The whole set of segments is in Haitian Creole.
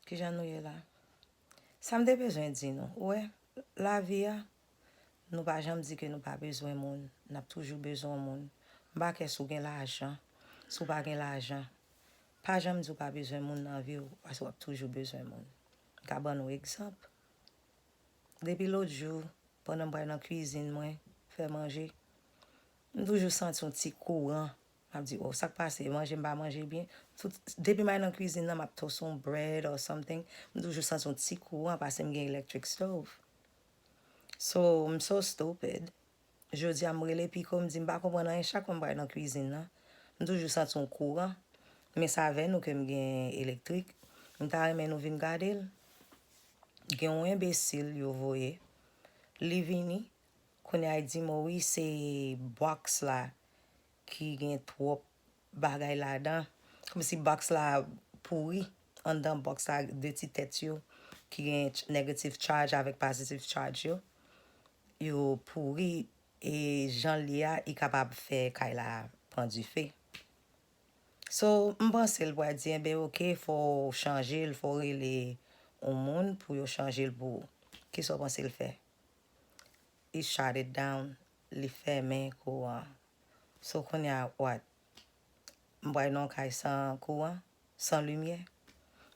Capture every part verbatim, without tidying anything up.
Kijan nou ye la? Sa m te bezwen di nou, ou wè, lavi a, nou pa janm di ke nou pa bezwen moun, n ap toujou bezwen moun. M pa kè si w gen lajan, si w pa gen lajan. Pa janm di w pa bezwen moun nan vi w, paske w ap toujou bezwen moun. M ka ban nou egzanp. Depi lòt jou, pandan m pral nan kwizin mwen, fè manje, m toujou santi yon ti kouran. M ap di, oh, sa k pase? Manje m pa manje byen? Tout, depi m al nan kwizin nan, m ap toast yon bread or something, m toujou santi yon ti kouran paske m gen electric stove. So, m so stupid. Jodi a, m rele Pico, m di, m pa konprann anyen, chak fwa m pral nan kwizin nan, m toujou santi yon kouran. Men se avè nou ke m gen elektrik. M ta renmen nou vin gade l. Gen yon enbesil yo voye. Li vini, kounye a, li di m, o wi, se box la ki gen twòp bagay ladan. Kòmsi box la pouri. Anndan box la, de ti tèt yo ki gen ch-, negative charge avèk positive charge yo, yo pouri, e jan l ye a, li kapab fè kay la pran dife. So, m panse l pral di, enben, oke, fò w chanje l, fò w rele yon moun pou yo chanje l pou ou. Kisa w panse l fè? He shut it down. Li fèmen kouran. So, kounye a, what? M pral nan yon kay san kouran, san limyè.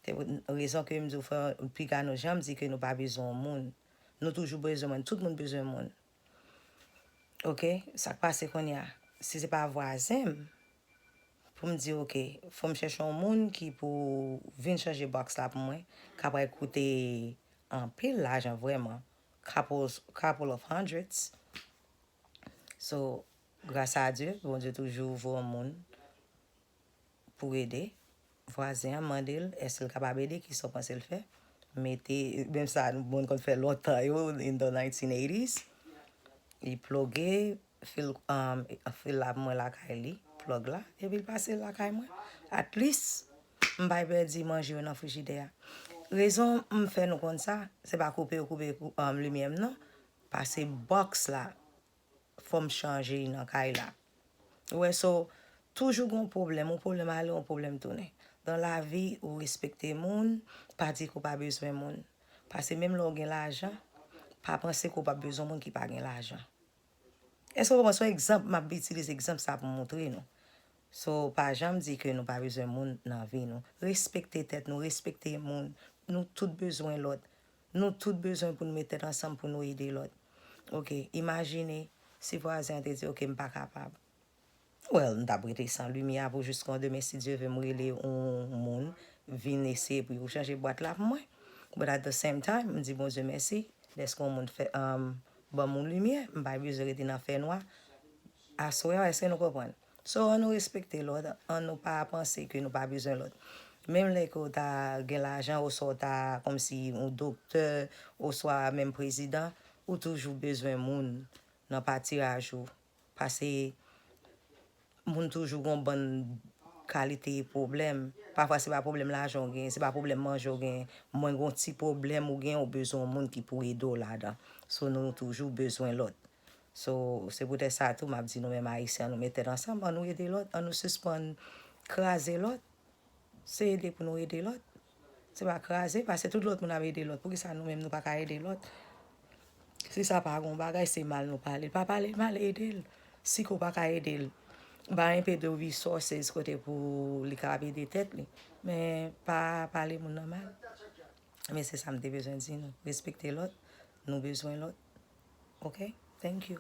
Se pou rezon ke m di w, fò, piga nou janm di ke nou pa bezwen yon moun. Nou toujou bezwen moun. Tout moun bezwen moun. Oke? Sa k pase kounye a? Si se pa vwazen m, pou m di, oke, fò m chèche yon moun ki pou vin chanje box la pou mwen, ka pral koute anpil lajan vrèman, couple, couple of hundreds. So, gras a Dye, Bondye toujou voye yon moun pou ede. Vwazen an, mande l, èske l kapab ede, kisa w panse l fè? Mete, menm sa, moun konn fè lontan yo, in the nineteen eighties. Li ploge, fil, um, fil la pou mwen lakay li, plug la, epi l pase l lakay mwen. At least, m pa pèdi manje yo nan frijidè a. Rezon m fè nou konn sa, se pa koupe yo koupe kou-, um, limyè m nan, pase box la, fò m chanje nan kay la. Ou wè, so, toujou gon pwoblèm, yon pwoblèm ale, yon pwoblèm tounen. Dan lavi, ou respekte moun, pa di ke w pa bezwen moun. Paske menm lè w gen lajan, pa panse ke w p ap bezwen moun ki pa gen lajan. Èske w konprann? Se yon egzanp, m ap itilize egzanp sa pou montre nou. So, pa janm di ke nou pa bezwen moun nan vi nou. Respekte tèt nou, respekte moun. Nou tout bezwen lòt. Nou tout bezwen pou nou met tèt ansanm pou nou ede lòt. Oke, imajine si vwazen an te di, oke, m pa kapab. Well, m t ap rete san limyè pou jiska demen, si Dye vle, m rele yon moun vin eseye pou yo chanje bwat la pou mwen. But at the same time, m di Bondye mèsi dèske yon moun fè, um, ban m yon limyè, m pa bezwen rete nan fènwa. Aswè a, èske nou konprann? So, ann nou respekte lòt, ann nou pa panse ke nou pa bezwen lòt. Menm lè ke w ta gen lajan, oswa w ta kòmsi yon doktè, oswa menm prezidan, ou toujou bezwen moun nan patiraj ou. Paske moun toujou gon bann kalite pwoblèm. Pafwa, se pa pwoblèm lajan w gen, se pa pwoblèm manje w gen. Mwen gon ti pwoblèm ou gen, ou bezwen yon moun ki pou ede w ladan. So, nou toujou bezwen lòt. So, se poutèt sa tou, m ap di nou menm Ayisyen, ann nou met tèt ansanm, ann nou ede lòt, ann nou sispann kraze lòt. Se ede pou nou ede lòt. Se pa kraze, paske tout lòt moun ap ede lòt. Poukisa nou menm nou pa ka ede lòt? Si sa pa gon bagay, se mal nou pale l. Pa pale l mal, ede l. Si ke w pa ka ede l, ba enpe de resources kote pou li kapab ede tèt li. Men pa pale moun nan mal. Men se sa m te bezwen di nou. Respekte lòt. Nou bezwen lòt. Oke? Thank you.